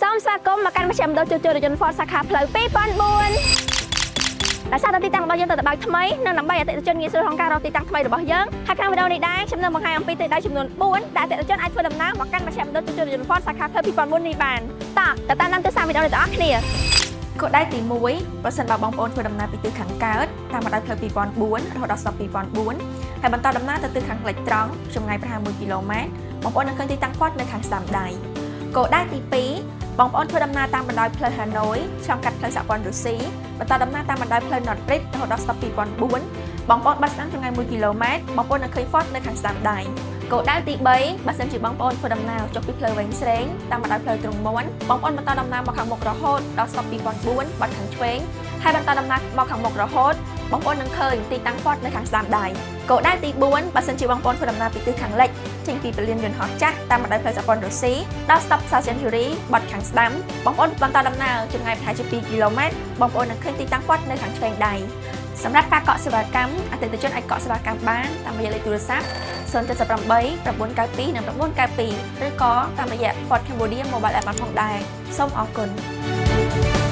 សូមស្វាគមន៍មកកាន់មជ្ឈមណ្ឌលជួសជុលរថយន្ត Ford សាខាផ្លូវ2004ដោយសារតែទីតាំងរបស់យើងទៅតែបើកថ្មីនិងដើម្បីអតិថិជនងាយស្រួលក្នុងការរកទីតាំងថ្មីរបស់យើងហើយក្នុងវីដេអូនេះដែរខ្ញុំនឹងបង្ហាញអំពីទិសដៅចំនួន4ដែលអតិថិជនអាចធ្វើដំណើរមកកាន់មជ្ឈមណ្ឌលជួសជុលរថយន្ត Ford សាខាផ្លូវ2004នេះបានតោះទៅតាមដានទស្សនាវីដេអូនេះទាំងអស់គ្នាគោលដៅទី1ប្រសិនបើបងប្អូនធ្វើដំណើរពីទិសខាងកើតតាមបណ្ដោយផ្លូវ2004រហូតដល់ស្តុប2004ហើយបន្តដំណើរទៅទិសខាងលិចត្រង់ចម្ងាយប្រហែល1គីឡូម៉ែត្របងប្អូននឹងឃើញទីតាំង Ford នៅខាងស្ដាំដៃគោលដៅទី2បងប្អូនធ្វើដំណើរតាមបណ្ដោយផ្លូវហាណូយឆ្លងកាត់ផ្លូវសហព័ន្ធរុស្ស៊ីបន្តដំណើរតាមបណ្ដោយផ្លូវ North Bridge រហូតដល់ស្តុប2004បងប្អូនបាត់ស្ដាំចម្ងាយ1គីឡូម៉ែត្របងប្អូននឹងឃើញ Ford នៅខាងស្ដាំដៃគោលដៅទី3បើសិនជាបងប្អូនធ្វើដំណើរចុះពីផ្លូវវែងស្រេងតាមបណ្ដោយផ្លូវទ្រង់មន់បងប្អូនបន្តដំណើរមកខាងមុខរហូតដល់ស្តុប2004បាត់ខាងឆ្វេងហើយបន្តដំណើរមកខាងមុខរហូតបងប្អូននឹងឃើញទីតាំង Ford នៅខាងស្ដាំដៃគោលដៅទី4បើសិនជាបងប្អូនធ្វើដំណើរពីទិសខាងលិចចេញពីពលានយន្តហោះចាស់តាមបណ្ដោយផ្លូវសហព័ន្ធរុស្ស៊ីដល់ស្តុប South Century បាត់ខាងស្ដាំបងប្អូនបន្តដំណើរចម្ងាយប្រហែលជា2គីឡូម៉ែត្របងប្អូននឹងឃើញទីតាំង Ford នៅខាងឆ្វេងដៃសម្រាប់ការកក់សេវាកម្មអតិថិជនអាចកក់សេវាកម្មបានតាមរយៈលេខទូរស័ព្ទ078 992និង992ឬក៏តាមរយៈ Ford Cambodia Mobile App បានផងដែរសូមអរគុណ។